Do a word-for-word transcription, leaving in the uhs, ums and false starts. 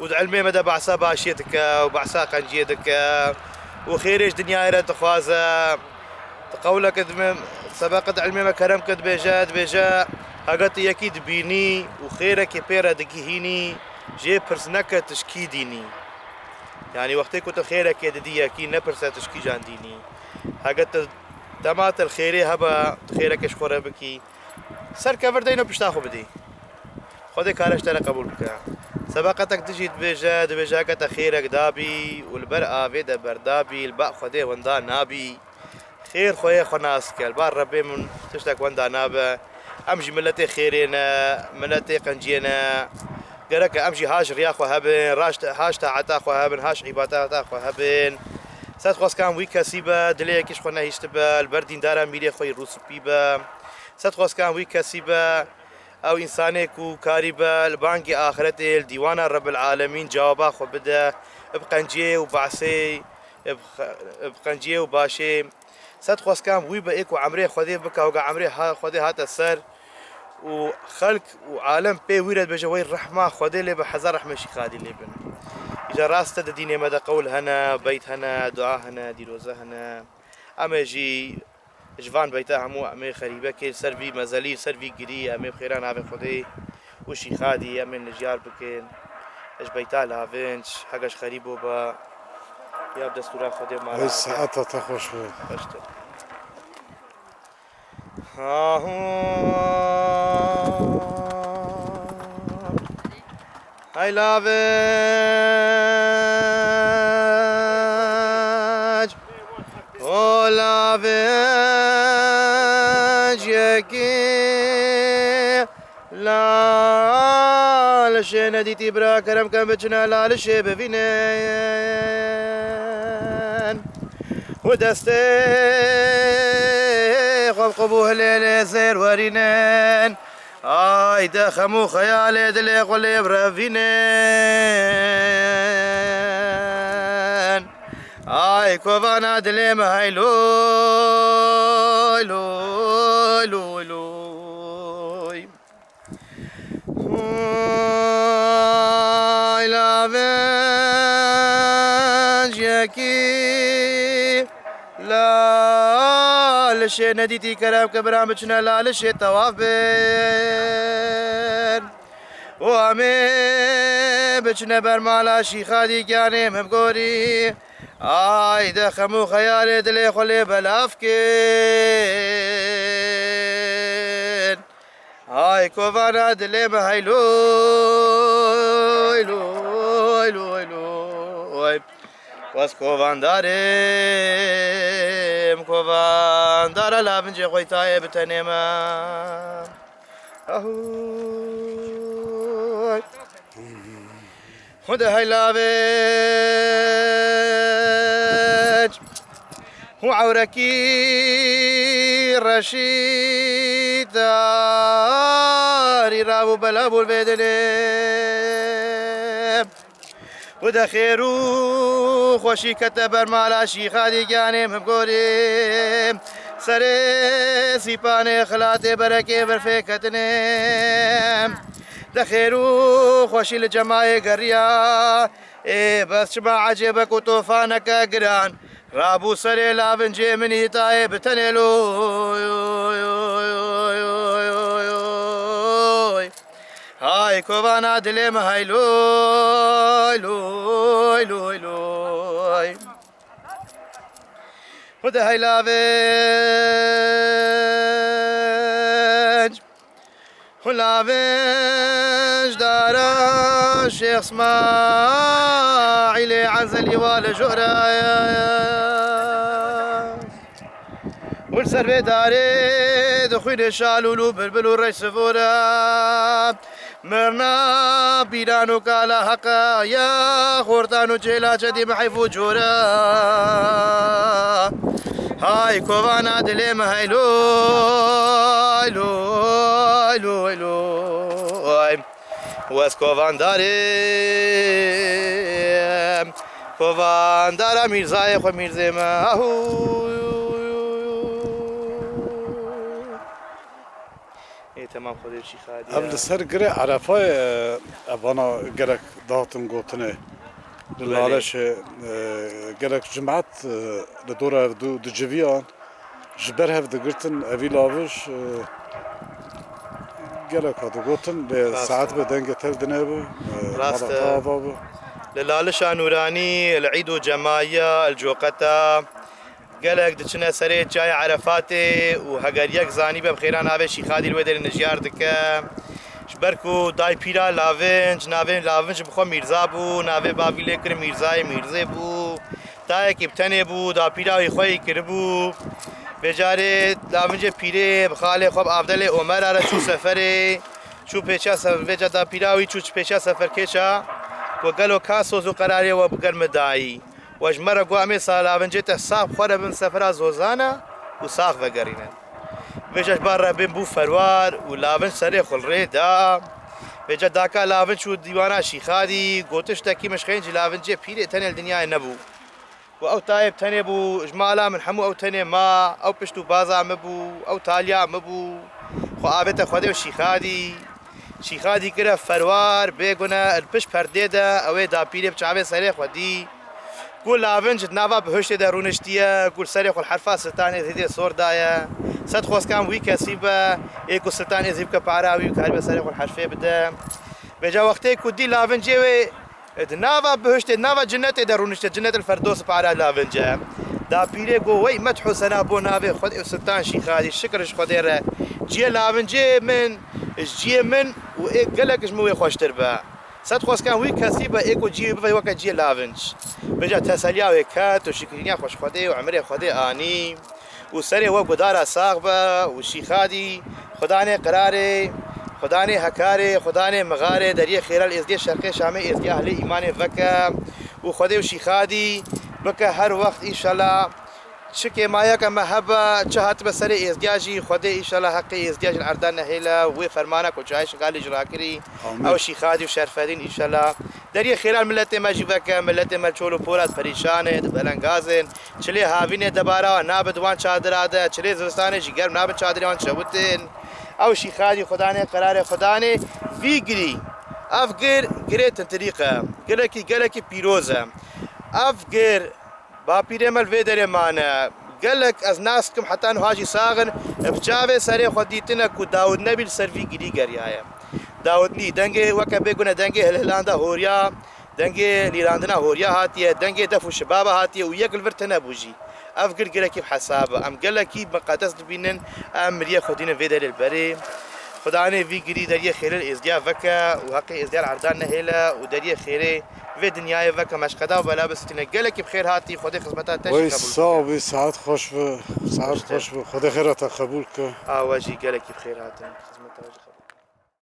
û di ilmê me de behsa başiyê dike û behsa qenciyê dike û xêrê ji dinyayê re dixwaze. Di qewleke di me, sebeqet ilmê me kerem kir, dibêje, dibêje, heger tu yekî dibînî û xêrekê pê re digihînî, jê pirs neke tu ji kî dînî. Yanî wextê ku tu xêrekê didî yekî, nepirse tu ji kîjan dînî. Heger tu dema te li xêrê hebe, tu xêrekê ji xwe re bikî, ser kevir deyne pişta xwe bidî. Xwedê kare ji te re qebûl bike. Sebeqetek din jî dibêje, dibêje, heke te xêrek dabî û li ber avê de berdabî, li ba Xwedê wenda nabî. Xêr xweyê xwe nas ke, li ba Rebbê min tiştek wenda nabe. Em jî miletê xêrê ne, miletê qenciyê ne. Gereke em jî ha ji riya xwe hebin, raşt, ha ji taeta xwe hebin, ha ji îbadeta xwe hebin. Sed xweskan wî kesî be, dilê yekî ji xwe nehiştibe, li ber dîndara mîrê xwe yî rûspî be. Sed xweskan wî kesî be, ew însanê ku karîbe li bangê axretê, li dîwana Rebbil Alemîn cewaba xwe bide, bi qenciyê û behsê, bi xe-, bi qenciyê û başê. Sed xweskan wî be ê ku emrê Xwedê bike, hoga emrê ha-, Xwedê hate ser û xelk û alem pê wî re dibêje, wey rehma Xwedê lê be, hezar rehmê Şîxadî lê bin. Îja rast e, di dînê me de qewl hene, beyt hene, dua hene, dîroze hene. Em ê jî ji van beyta hemû em ê xerîbekê li ser vî mezelî, li ser vî girî, em ê bi xêra navê Xwedê û Şîxadî em ê nijyar bikin. Ji beyta lavinc, hege ji xerîbo be, ya bi destûra Xwedê mala. Hey, saeta te xweş be. Xweş be. Hey lavinc, o lavinc yekî lalişê nedîtî bira kerem ken biçine lalişê bivînin. Û destê xwe bi qubû hilê lê zêr werînin. Ay de xem û xeyalê dilê xwe lê birevînin. Ay kovana dilê me hey loy, loy, loy, loy. Ay lavenc yekî lalişê nedîtî kerem ke biran biçine lalişê tewaf bin. Û em ê biçine ber mala Şîxadî giyanê min bi gorî. Ay de xem û xeyalê dilê xwe lê belav kin. Ay kovana dilê me hey loy, loy, loy, loy. Wez kovandarê, em kovandara lavincê xwe tayê bi tenê me. Ahu. Xwedê hey lavinc û ewrekî reşî tarî rabû bela bû vê dilê. Û de xêr û xweşî kete ber mala Şîxadî giyanê min gorî. Serê sîpanê xilatê berekê berfê ketine. De xêr û xweşî li cemayê geriya. Ê bes çima ecêb e ku tofaneke giran rabû serê lavincê min îtayê bi tenê loy. Hay kovana dilê me hay loy, loy, loy, loy. Xwedê hey lavinc. Û lavinc dara Şêx Smaîlê Ezelî wa li jora ye. Û li ser vê darê dixwîne şalûl û bilbil û rey sivora. Mirna bîran û kala heqa ya xortan û cêla çedî me heyf û cora. Hay kovana dilê me hey loy, loy, loy, loy. Wez kovandarê, kovandara mîrzayê xwe mîrzê me. Ahu. Ê Temam, Xwedê şîxadî Ev ye. Li ser girê Erefayê, e, evana gelek dihatin gotinê. Li Belê. Laleşê, e, gelek cimat, e, li dora ev du diciviyan ji ber hev digirtin, evî laviş, e, gelek hatigotin, lê Rast saet e. Bi dengê tev dinebû, e, Rast mala e. te ava bû. Li Lalişa Nûranî, li Îd û Cemayiya, li Coqeta, gelek diçine serê çiyayê Erefatê û heger yek zanîbe bi xêra navê Şîxadî li wê derê nijyar dike. Ji ber ku daypîra Lavinc, navê Lavinc bi xwe Mîrza bû, navê bavî lê kir Mîrzayê Mîrzê bû. Tayekî bi tenê bû, dapîra wî xwe yî kiribû. Vê carê Lavincê pîrê bi xalê xwe bi Avdelê Omer re çû seferê. Çû pêça sefer, vê ca dapîra wî çû pêça seferkêça. Ku gelo ka soz û qerarê we bi ger min dayî. We ji me re got, em ê sa Lavincê te sax bi xwe re bin sefera Zozana û sax vegerînin. Vêca ji bar re bin bû ferwar û Lavinc serê xwe li rê da. Vêca daka Lavinc û dîwana Şîxadî, got, tiştekî min ji xeyn ji Lavincê pîrê tenê li dinyayê nebû. Û ew tayê bi tenê bû, ji mala min hemû ew tenê ma, ew pişt û baza min bû, ew taliya min bû. Xwe avête Xwedê û Şîxadî. Şîxadî kire ferwar, bêgune li pişt perdê de ew ê dapîrê bi çavê serê xwe dî. Ku Lavinc di nava bihiştê de rûniştiye, ku li serê xwe li herfa Siltan Êzîdê sor daye. Sed xweskan wî kesî be, ê ku Siltan Êzî bike para wî û karibe serê xwe li herfê bide. Vêca wextê ku dî Lavincê wê di nava bihiştê, di nava cinnetê de rûnişte, cinnet el Ferdos para Lavinc e. Dapîrê got, wey meth û sena bo navê Xwedê û Siltan Şîxadî, şikir ji Xwedê re. Ciyê Lavincê min, ji ciyê min û ê gelek ji min wê xweştir be. Sed xweskan wî kesî be, ê ku ciyê wî bibe weke ciyê Lavinc. Vêca teseliya wê ket û şikirîniya xwe ji Xwedê û emirê Xwedê anî û serê we gudara sax be û Şîxadî, Xudanê qirarê, Xudanê hekarê, Xudanê mixarê, deriyê xêra li Êzidiyê Şerqê Şamê Êzidiya ehlê îmanê veke û Xwedê û Şîxadî bike her wext înşallah. Çi kêmayeke me hebe, çi hatibe serê Êzdiya jî, Xwedê înşallah heqê Êzdiya jî li erda nehêle, wê fermana ku çayê Şingalê jî rakirî, Amîn. Ew Şîxadî û Şerfedîn înşallah. Deriyê xêra miletê me jî veke, miletê me çol û porat perîşan e, di belengaz in. Çilê havînê debara wan nabe di wan çadira de, çilê zivistanê jî germ nabin çadirê wan çewitin. Ew Şîxadî Xudanê qirarê Xudanê vî girî. Ev gir, girê tintirîq e. Gelekî, gelekî pîroz e. Ev gir, Bapîrê me li vê derê mane. Gelek ez nas dikim heta niha jî sax in. Bi çavê serê xwe dîtine ku Dawid Nebî li ser vî girî geriyaye. Dawid Nebî dengê weke bêgune dengê hilhilanda horiya, dengê lîrandina horiya hatiye, dengê def û şibaba hatiye û yek li vir tune bû jî. Ev gir girekî bi hesab e. Em gelekî miqedes dibînin, em miriyê xwe dînin vê derê li berê. Xudanê vî girî deriyê xêrê li Êzdiya veke û heqê Êzdiya li erdan nehêle û deriyê xêrê vê dinyayê veke meşqeda û bela bisitîne. Gelekî bi xêr hatî, Xwedê xizmeta te jî Wey qebûl sağ bike. Bî, saet xweş bi, saet İşte. Xweş bi. Xwedê xêra te qebûl ke. A we jî gelekî bi xêr hatin. Xizmeta we jî qebûl.